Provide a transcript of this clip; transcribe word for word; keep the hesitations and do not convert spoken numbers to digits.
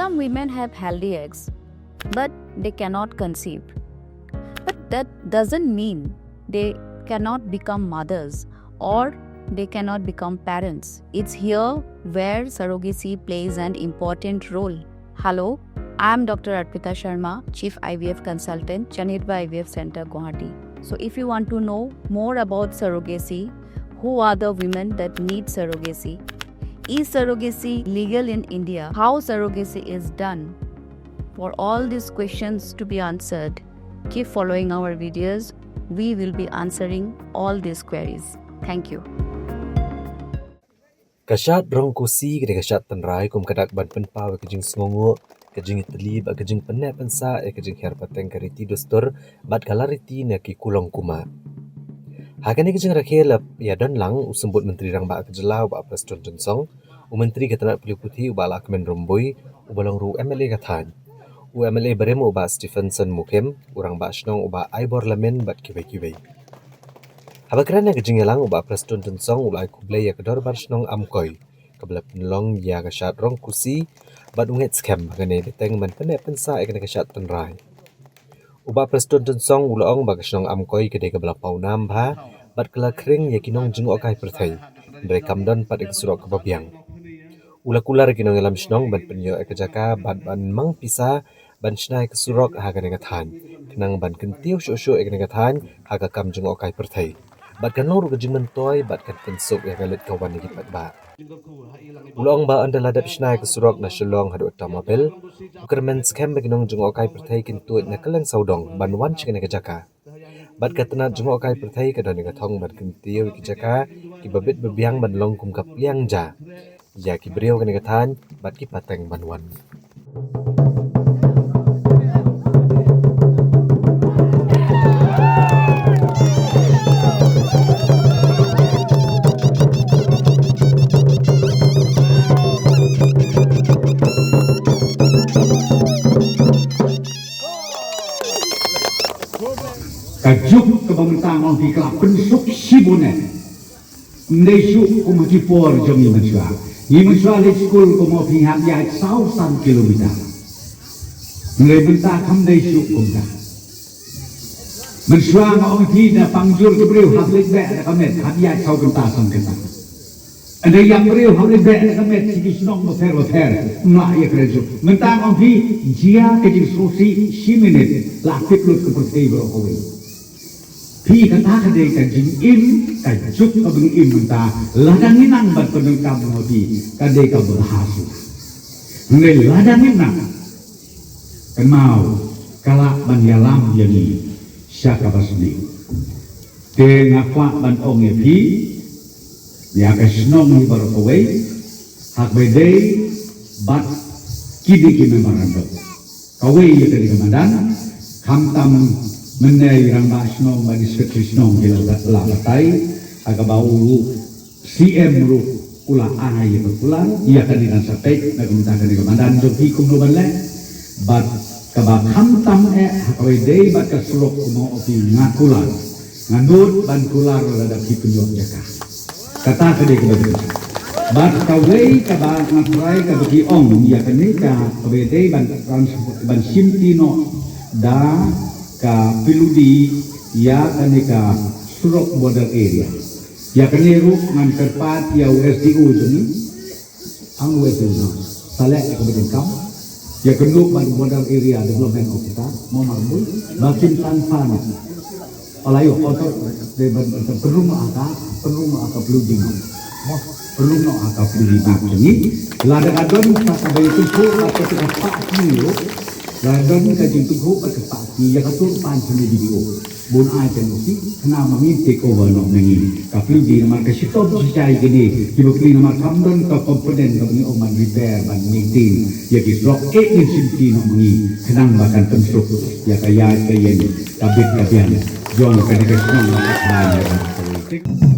Some women have healthy eggs, but they cannot conceive. But that doesn't mean they cannot become mothers or they cannot become parents. It's here where surrogacy plays an important role. Hello, I'm Doctor Arpita Sharma, Chief I V F Consultant, Chanitba I V F Center, Guwahati. So, if you want to know more about surrogacy, who are the women that need surrogacy? Is surrogacy legal in India? How surrogacy is done? For all these questions to be answered, keep following our videos. We will be answering all these queries. Thank you. Ka shad rong kusi ka dei ka shad tynrai kum ka dak ban pynpaw ïa ka jingsngewnguh, ka jingïatylli bad ka jingpynneh pynsah ïa ka jinghiar pateng ka riti dustur bad ka la riti na ki kulong kumah. Ha kane ka jingrakhe la ïadon lang u Symbud Myntri Rangbah ka jylla u Bah Prestone Tynsong, u Myntri ka tnat pule puthi u Bah Lahkmen Rymbui, uba long ruh u M L A ka thaiñ, u M L A barim u Bah Stephenson Mukhim, u Rangbah Shnong u Bah Aibor Lamin bad kiwei kiwei. Haba kren ha ka jingïalang u Bah Prestone Tynsong u la ai khublei ïa ka Dorbar Shnong Amkoi kaba la pynlong ïa ka shad rong kusi bad u ngeit skhem ba kane ka bteng ban pynneh pynsah ïa kane ka shad tynrai. U Bah Prestone Tynsong u la ong ba ka shnong Amkoi ka dei kaba la pawnam bha bad ka la khring ïa ki nongjngohkai pyrthei, hynrei kam don pat ïa ka surok kaba biang. U la kular ïa ki nongïalam shnong ban pynïoh ïa ka jaka bad ban mang pisa ban shna ïa ka surok ha kane ka thaiñ, khnang ban kyntiew shuh shuh ïa kane ka thaiñ ha ka kam jngohkai pyrthei. Bad kan long ruh ka jingmyntoi bad kan pynsuk ïa ka leit ka wan ïa ki paidbah. U la ong ba ynda la dep shna ïa ka surok na Shillong haduh Tamabil, u kyrmen skhem ba ki nongjngohkai pyrthei kin tuid na kylleng sawdong ban wan sha kane ka jaka. Bad ka tnat jngohkai pyrthei ka don ïa ka thong ban kyntiew ïa ki jaka kiba bit ba biang ban long kum ka pliang ja ïa ki briew kane ka thaiñ bad ki pateng ban wan. Ka juk kaba mynta nga ong phi ka la pynsuk shibun eh. Ym dei shuh kum ha ki por jong ngi mynshuwa. Ngi mynshuwa leit skul kum ong phi ngi hap ïaid saw san kilometer. Hynrei mynta kam dei shuh kumta. Mynshuwa nga ong phi na pang jur ki briew hap leit beh da ka met, hap ïaid saw kynta san kynta. Hynrei ïa briew hap leit beh da ka met sha ki shnong bapher bapher, ym lah ïakren shuh. Mynta nga ong phi jia ka jingsngewsih shi minit la tip lut ka pyrthei baroh kawei. Phi kata ka dei ka jingim, ka juk kaba ngi im mynta, lada ngi nang ban pyndonkam ïa phi ka dei kaba bha shuh. Hynrei lada ngim nang, kynmaw ka lah ban ïalam ïa ngi sha kaba sniew. Te nga kwah ban ong ïa phi, ïa ka shnong hi baroh kawei, ha kaba ïadei bad kine ki memorandum. Kawei ïa kane ka madan, khamtam mynne i rangbah shnong bad i secretary shnong ki la, la batai, ha kaba u C M ruh u la ai ïa ka kular, ïa kane kan sa peit na ka bynta kane ka madan jong phi kumno ban leh. Bad kaba khamtam eh ha kaba ïadei bad ka surok kumno phi nga kular. Nga nud ban kular lada phi pynïoh jaka. Kata ka dei kaba dei. Bad kawei kaba nga trai kaba ki ong ïa kane ka kaba ïadei ban trans-, ban shimti noh da ka P W D ïa kane ka surok border area. Ïa kane ruh ngan kyrpad ïa u S D O jong ngi. Ang u S D O jong ngi. Sa leh ïa kaba donkam. Ïa kynduh bad border area development officer, Mohammed Bui, ba kin san fan. Ala ïoh kotor dei ban pynrung aka, pynrung aka P W D. Pynrung aka P W D jong ngi. Lada ka don ka kaba ïathuh aka ka pak ni ruh. Lada don ka jingthuh aka pak ni ïa ka tur pan sini video. Bun ai kan u phi, khnang ba ngin take over noh na ngi. Ka pli di namar ka shitom shi shai kine, kiba pli namar kam don ka component kaba ngi ong ban repair, ban maintain. Ïa ki surok eh ngin shim ti noh ma ngi, khnang ba kan pynsuk ïa ka ïaid ka ïeng, ka bit ka biang jong kane ka shnong ka thaiñ.